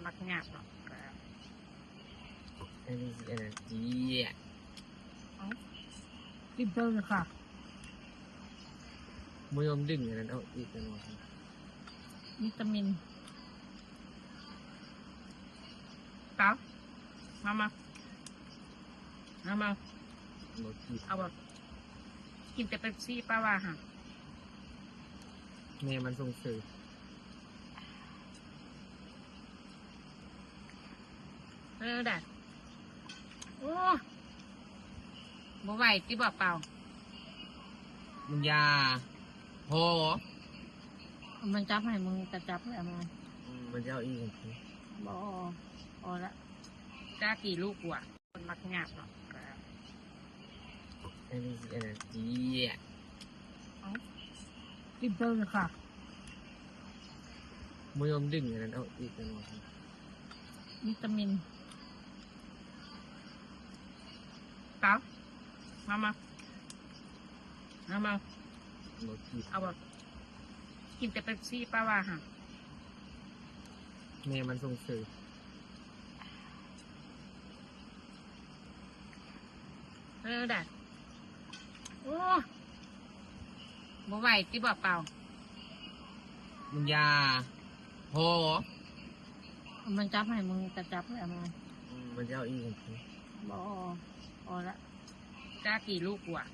ມັກຫຍາບເນາະ. ອັນນີ້ຊິອັນນັ້ນເດະ. ເອົ້າ ກິນເຕີນະຄະ. ບໍ່ຍອມດຶງອັນນັ້ນອອກອີກແມ່ນບໍ່? ວິຕາມິນ. ເອົາ ມາ ມາ ມາ ມາ. ບໍ່ກິນ. ເອົາບໍ່? ກິນແຕ່ເປັບຊີປະວ່າຫັ້ນ. ແມ່ມັນສົ່ງເສີມ. ເອີ ໄດ້. ໂອ້ ບໍ່ໄຫວຕິບໍ່ເປົ່າ? ມັນຢາພໍ. ມັນຈັບໃຫ້ ມຶງກະຈັບແລ້ວ. ອືມ ມັນຈະເອົາອີກ. ບໍ່ ພໍລະ. ຈ້າຕີລູກກວ່າ. ຄົນມັກຫຍາບເນາະ. ອັນນີ້ຊິອັນນັ້ນເດະ. ເອົ້າ ກິນເຕີນະຄະ. ບໍ່ຍອມດຶງອັນນັ້ນອອກອີກແມ່ນບໍ່? ວິຕາມິນ. ເອົາ ມາ ມາ ມາ ມາ. ບໍ່ກິນ. ເອົາບໍ່? ກິນແຕ່ເປັບຊີປະວ່າຫັ້ນ. ແມ່ມັນສົ່ງເສີມ. ເອີ ໄດ້. ໂອ້ ບໍ່ໄຫວຕິບໍ່ເປົ່າ? ມັນຢາພໍ. ມັນຈັບໃຫ້ ມຶງກະຈັບແລ້ວ. ອືມ ມັນຈະເອົາອີກ. ບໍ່ ພໍລະ. ຈ້າຕີລູກກວ່າ.